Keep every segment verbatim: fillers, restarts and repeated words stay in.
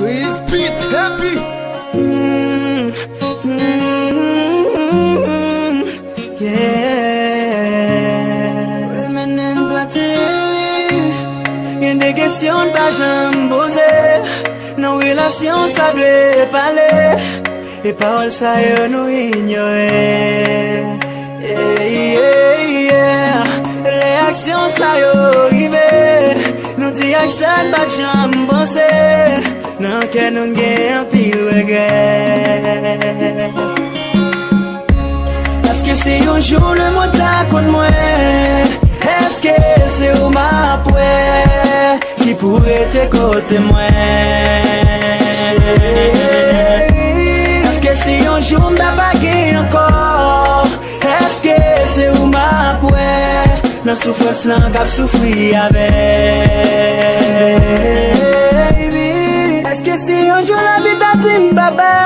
Respect, happy. Mm, mm, mm, yeah. Well, men, men, plante li. Gen de kesyon n pa janm poze. Nan relasyon sa dwe pale. E pawòl sa yo nou inyore. Yeah, yeah, yeah. Lè aksyon sa yo rive, nou di ak sa n pa t janm panse. Nan kè nou n gen anpil regrè. Èske si yon jou lemond ta konn mwen, èske se ou m ap wè ki pou rete kote mwen? Èske si yon jou m ta pa gen ankò, èske se ou m ap wè nan soufrans lan k ap soufri avè? Baby, èske si yon jou lavi ta di m babay,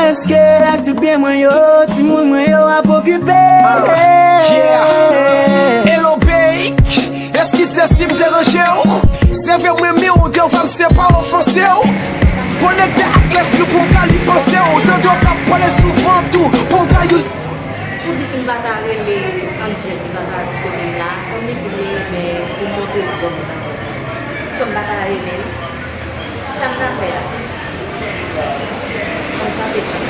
èske ak tout byen mwen yo, timoun mwen yo ap okipe? Ah, yeah. Hello, babe. Eskize si m deranje w. Se vre m renmen w, devan m se pa ofanse w. Konekte ak lespri pou m ka li panse w. Tande w k ap pale souvan tou, pou m ka use. Ou di si m pa ta rele Angel, li pa ta vin kote m la. Kòm li di m li renmen pou m montre l zòn nan. Kòm m pa ta rele l, sa m ta fè a? Kòm tante chan.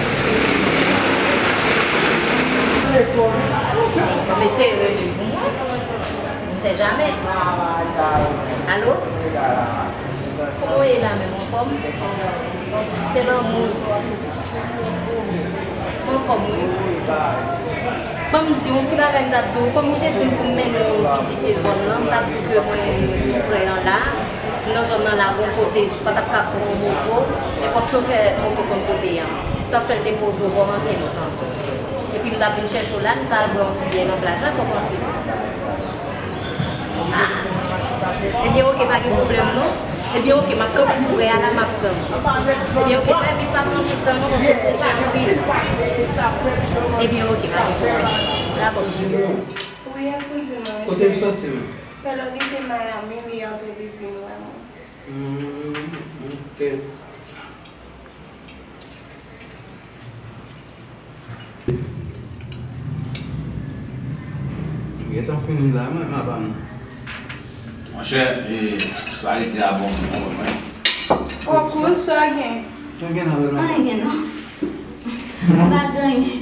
Kòm eseye rele l pou mwen. On sait jamais. Alo? Kòman w ye la menm, anfòm? Se lanmou. Mwen anfòm, wi. Ban m di w yon ti bagay m t ap di w. Kòm ou te di m pou m mennen w vizite zòn nan, m t ap di w ke mwen tou prè an la. M nan zòn nan la, gon kote, si w pa t ap ka pran yon moto, nenpòt chofè moto konn kote a. M t ap fè l depoze w bò Mankenn san. Epi m t ap vin chèche w la, n t al bwè yon ti byè nan plaj la, sa w panse? Ebyen, oke, pa gen pwoblèm non. Ebyen, oke, m ap kanpe tou prè a la, m ap tann. Ebyen, oke, fè vit, pa pran anpil tan non, paske m prese anpil. Ebyen, oke, pa gen pwoblèm. Dakò, cheri. Wi, kouzin mwen. Kote l soti menm? Fè l abite Miami, li antre li vin wè mwen. Hmm, ok. M gentan fini la, mwen, apa m nan. Monchè, e, sa Ayiti a bon pou mwen. O, kouz, sa gen? Sa gen nan men mwen? Anyen non. Pa gen anyen.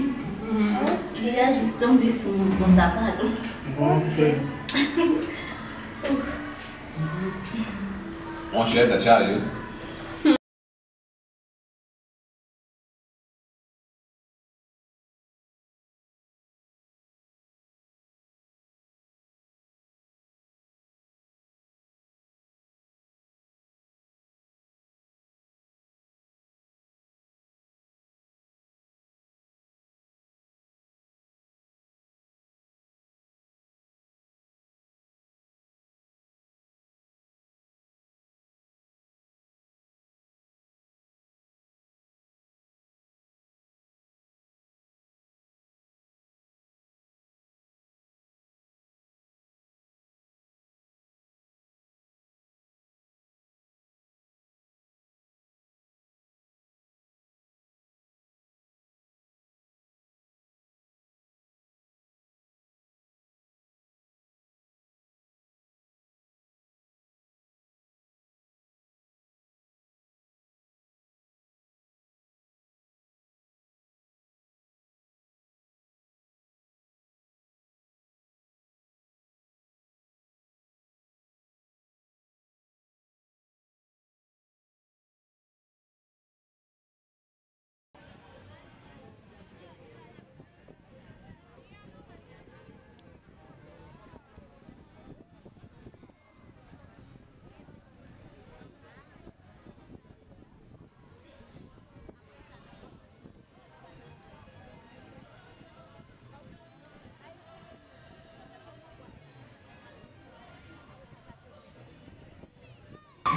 Li a jis tonbe sou mwen konsa, padon. Ok. Monchè, tèt chaje.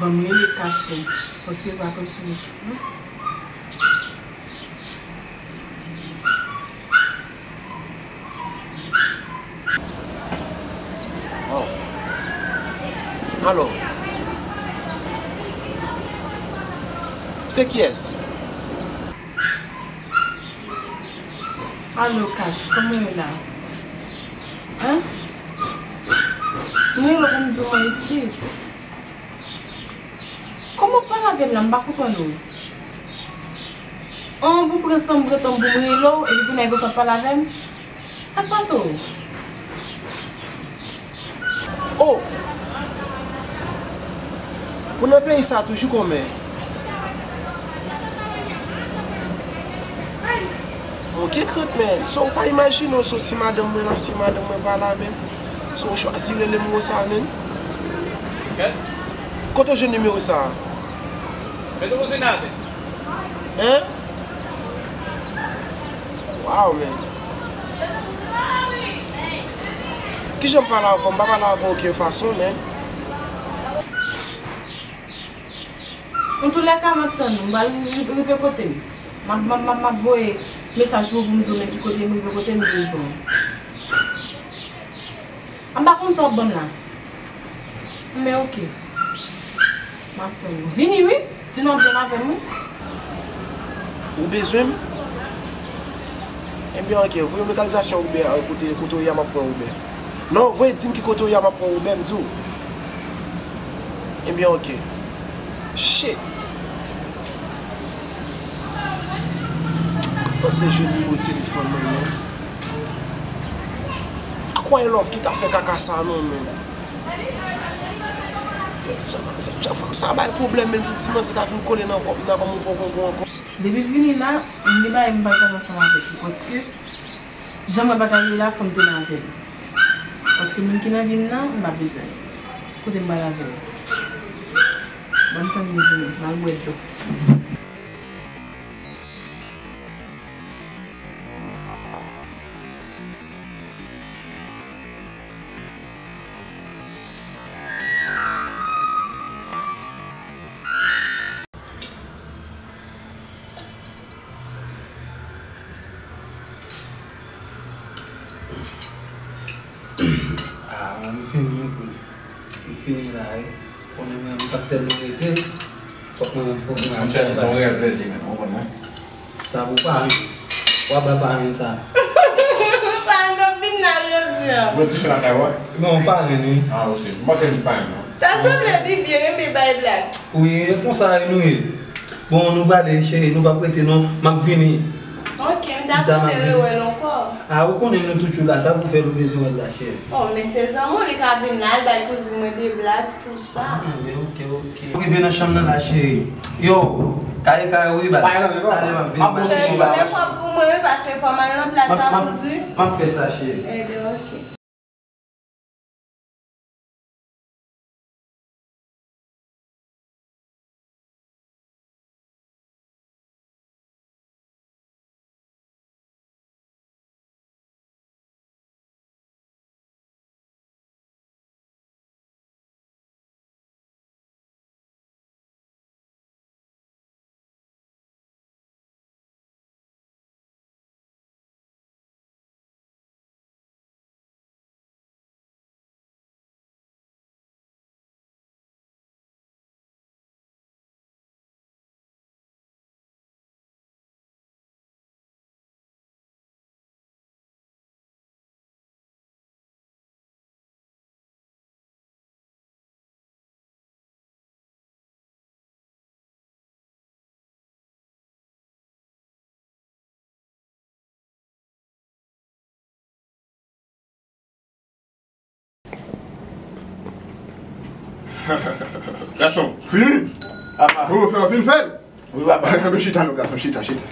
Ban m rele Kache, paske l pa konn si m sou. Oh. Alo. Se kiyès? Alo, Cash, kòman w ye la? Hein? Mwen rele w pou m di w mwen isit. Kòman w pale avè m la? M pa konprann ou. An, pou pran san m, pran tan m pou m rele w, epi kounye a w konsa w ap pale avè m? Sa k pase w? Oh! Ou nan peyi sa toujou kòmè? Bon, gen krent, men. So, ou pa imajine w, so, si madanm mwen la, si madanm mwen pa la, men. So, ou chwazi rele m konsa, men. Kote w jwenn nimewo sa a? Hein? Wow, man. Kijan m pale avè w? M pa pale avè w okenn fason, man. Antoulèka, m ap tann ou. M pral rive kote m. M ap, m ap, m ap, m ap voye mesaj pou, pou m di w men ki kote m rive, kote m bezwen w. M pa konn sa w ap ban m la. Men oke. M ap tann ou. Vini wi, sinon w ap jwenn avè m wi. Ou bezwen m? Ebyen oke, voye m lokalizasyon Uber, kote, kote w ye a, m ap pran Uber. Non, voye di m ki kote w ye a, m ap pran Uber, m di w. Ebyen oke. Shit. Panse jwenn nimewo telefòn mwen, men. Ak wè love ki ta fè kaka sa non, men. Sa, sa, sa bay pwoblèm, men pou ti manzè ta vin kole nan kò m nan kòm yon ponponpon ankò. Depi l vini la, m gen bagay m pral pale ansanm avèk li, paske jan m wè bagay yo la, fò m tounen avè l. Paske moun ki nan vi m nan, m pa bezwen l. Kote m pral avè l? Ban m tann li vini, m al bwè dlo. Ah, mwen, m fini, m fini la, wi. Konnen mwen, m pa t tèlman rete. Fòk mwen menm, fòk mwen al travay. Monchè, se yon rèv plezi, men, ou konprann, wi. Sa pou parenn. W ap bay parenn sa. Parenn p ap vin la jodi a. Ou mèt touche lakay ou, wi? Non, parenn, wi. Ah, oke. M panse se parenn, non. Ta sanble li byen renmen bay blag. Wi, e konsa nou ye. Bon, nou prale, cheri, nou p ap rete, non. M ap vini. Oke, m ta swete rewè l ankò. Ah, ou konnen nou toujou la, sa pou fè nou bezwen wè l la, cheri. Oh, men se zanmi w, li ka vin la, al bay kouzin mwen de blag, tou sa. Ah, men oke, oke. Ou rive nan chanm nan la, cheri. Yo, kare kare, wi, ba. Talè m ap vini. Cheri, kite pwòp pou mwen, wi, paske fò m al nan plaj la kouzi. M ap fè sa, cheri. Ebyen, oke. Gason, fini? Papa. Ou fè, ou fin fè l? Wi, papa. Men chita non, gason, chita, chita.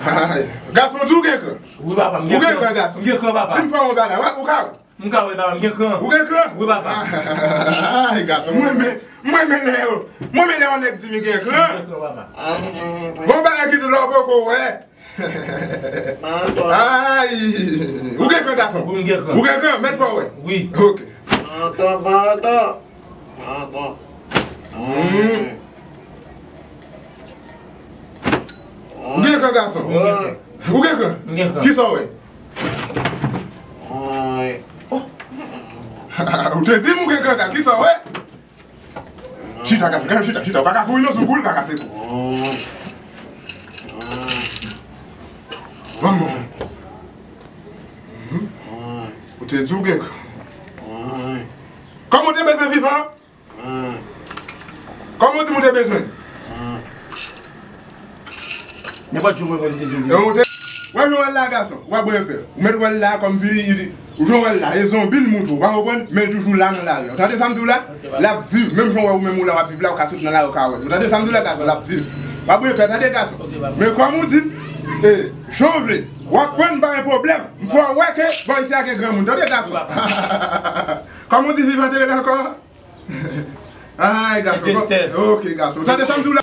Ay, gason, ou di w gen kran? Wi, papa, m gen kran. Ou gen kran, gason? M gen kran, papa. Si m fè w yon bagay, ou ka wè? M ka wè, papa, m gen kran. Ou gen kran? Wi, papa. Ay, gason, mwen renmen, mwen renmen lè yo, mwen renmen lè yon nèg di m gen kran. M gen kran, papa. Gon bagay ki di lè w poko wè. Ay, ou gen kran, gason? Wi, m gen kran. Ou gen kran? Mèt fò wè. Wi. Oke. Ou gen kran, gason? Ou gen kran? M gen kran. Kisa w wè? Ou te di m ou gen kran, kisa w wè? Chita, gason, chita, chita. Ou pa ka kouri non, sou kou, ou ka kase kou. Vamos. Ou te di w gen. Kòman w te bezwen vivan? Kòman w di m ou te bezwen? Nenpòt jou mwen konn te di w. E ou te, wè jan w wè l la, gason, w ap bwè pè. Ou mèt wè l la kòm vi, ou jan w wè l la, e zonbi l moute w, ou pa konprann, men l toujou la nan lari a. Ou tande sa m di w la? L ap viv, menm jan w wè ou menm ou la, w ap viv la, ou ka sot nan lari, ou ka wè l. Ou tande sa m di w la, gason, l ap viv. W ap bwè pè, tande, gason. Men kòm ou di m, e, jan w vle, w ap pran m pa gen pwoblèm. M fè w wè ke bò isi a gen granmoun, tande, gason. Kòm ou di, viv antere l ankò. Ay, gason. Ok, gason. Ou tande sa m di w la?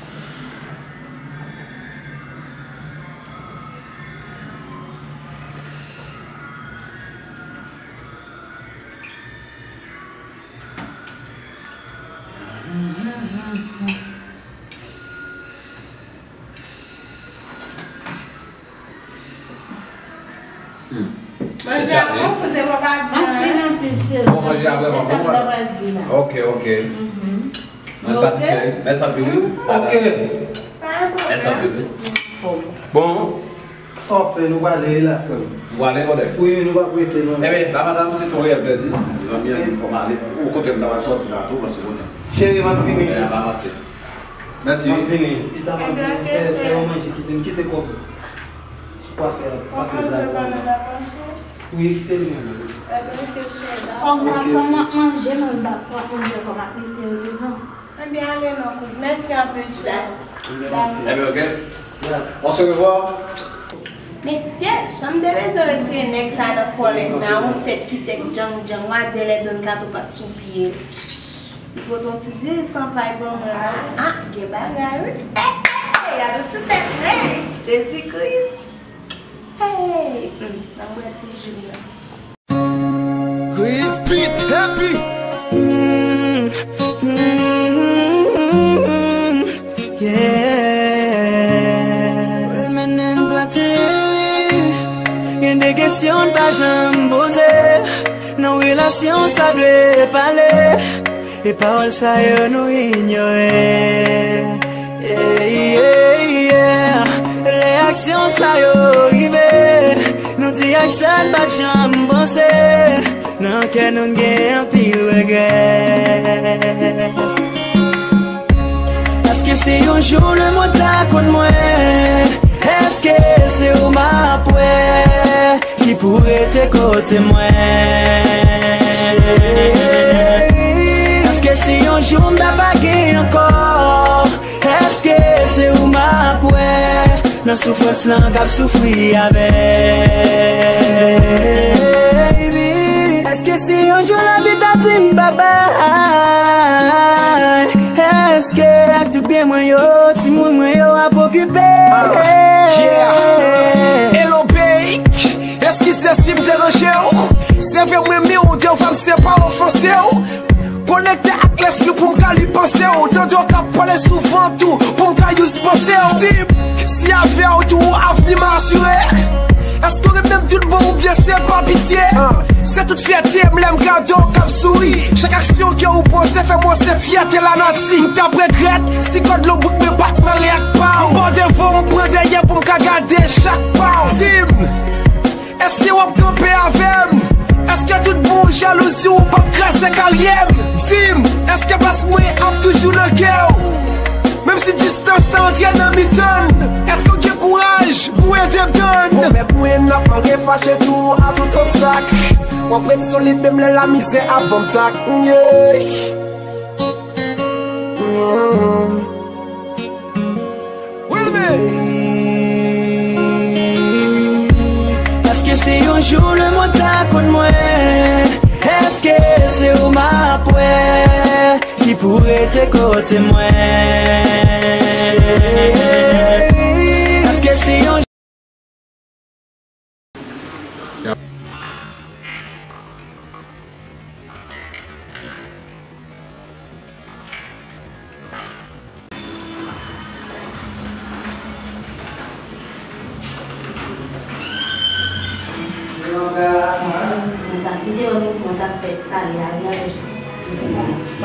Manje a bon, kouzen papa di anyen. Anpil, anpil, cheri. Bon, manje a vrèman bon. Se sa m ta pral di la. Ok, ok. Mwen satisfè. Mèsi anpil, wi. Ok. Mèsi anpil, wi. Bon. Sa w ap fè, nou prale la, frè m. Nou prale, brother? Wi, nou p ap rete, non. Ebyen, la, madanm, se te yon reyèl plèzi. Zanmi an di m fò m ale. Ou kote m ta pral sòti la tou, paske kote. Cheri, m ap vini. Ebyen, n ap avanse. Mèsi. M ap vini. Pita m ap vini. Fè, fè yon manje, kite m, kite kòb. Sou pa fè, pa fè zayè. Wi, kite m menm. Kòm m ap, kòm m ap manje, mwen m p ap, m ap manje, kòm m ap mete yo devan. Ebyen, ale non, kouz. Mèsi anpil, chè. Ebyen, ok. On se revoir. Mesye, jan m te bezwen retire nèg sa nan kòlèt la, yon tèt ki tèt djang djang, w a di lè donn kato pa t sou pye. Li pote yon ti diri san pay ban mwen la. Ah, gen bagay, wi. Hey, hey, hey, gade yon ti tèt nèg. Jezi Kris. Hey, hmm, nan mwen ti jou la. Chris Beat Happy. Mm, mm, mm, yeah. Gen de kesyon n pa janm poze. Nan relasyon sa dwe pale. E pawòl sa yo nou inyore. Yeah, yeah, yeah. Lè aksyon sa yo rive, nou di ak sa n pa t janm panse. Nan kè nou n gen anpil regrè. Èske si yon jou lanmou ta konn mwen? Èske se ou m ap wè? Ki pou rete kote mwen. Èske si yon jou m ta pa gen ankò, èske se ou m ap wè nan soufrans lan k ap soufri avè? Baby, èske si yon jou lavi ta di m babay, èske ak tout byen mwen yo, timoun mwen yo ap okipe? Ah, yeah. Hello, babe. Eskize si m deranje w. Se vre m renmen w, devwa m se pa ofanse w. Konekte ak lespri pou m ka li panse w. Tande w k ap pale souvan tou, pou m ka use panse w. Si, si avè w tou avni m asire. Èske w renmen m tout bon oubyen se pa pitye? Se tout fyète m lè m gade w k ap souri. Chak aksyon ke w poze fè m wè se fyète lanati. M t ap regrèt si kòd lonbrik mwen pa t mare ak pa w. M bò devan, m pran dèyè pou m ka gade chak pa w. Di m, èske w ap kanpe avè m? Èske tout bon jalouzi w p ap kraze karyè m? Di m, èske plas mwen ap toujou nan kè w? Menm si distans ta antre nan mitan n, èske w gen kouraj pou ede m tann? Pwomèt mwen n ap antre fache tou a tout obstak. W ap ret solid menm lè lamizè ap ban m tak. Yeah. Wilby! Èske si yon jou lanmou ta konn mwen? Èske se ou m ap wè? Ki pou rete kote mwen? Èske si yon Mwen t ap kite yo, mwen t ap fè talè a, wi, avèk sa.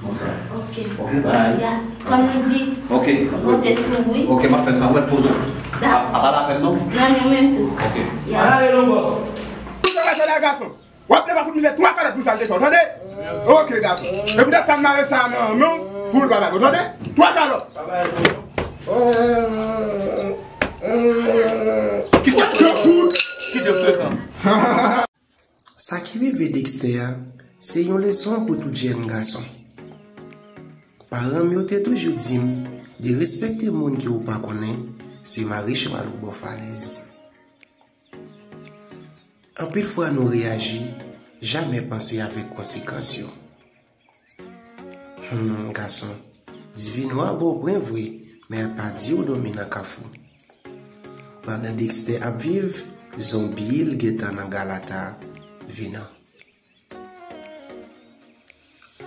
Konsa. Ok. Ok, bye. Ya, kòm nou di, ok, m konte sou ou, wi. Ok, m ap fè sa. Ou mèt poze w. Da- A, a pale avè m, non? Non, nou menm tou. Ok. Ya. Ann ale non, bòs. Tout sa ka fè la, gason. W ap leve fout misye twa kalòt pou sa l te fè, w tande? Ok, gason. Se poutèt sa m mare sa nan men w pou l pa bat, w tande? Twa kalòt. Kite frekan. Sa ki rive Dexter a, se yon leson pou tout jèn gason. Paran m yo te toujou di m, derespekte moun ke w pa konnen, se mare chwal ou bò falèz. Anpil fwa nou reyaji, jamè panse avèk konsekans yo. Hmm, gason, divino a ba w pwen vre, men l pa di w dòmi nan kafou. Pandan Dexter ap viv, zonbi l gentan nan galata vin an.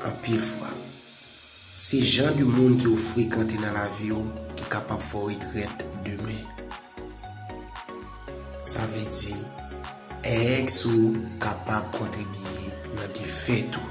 Anpil fwa, se jan de moun ke w frekante nan lavi w ki kapab fè w regrèt demen. Sa vle di, èks ou kapab kontribye nan defèt ou.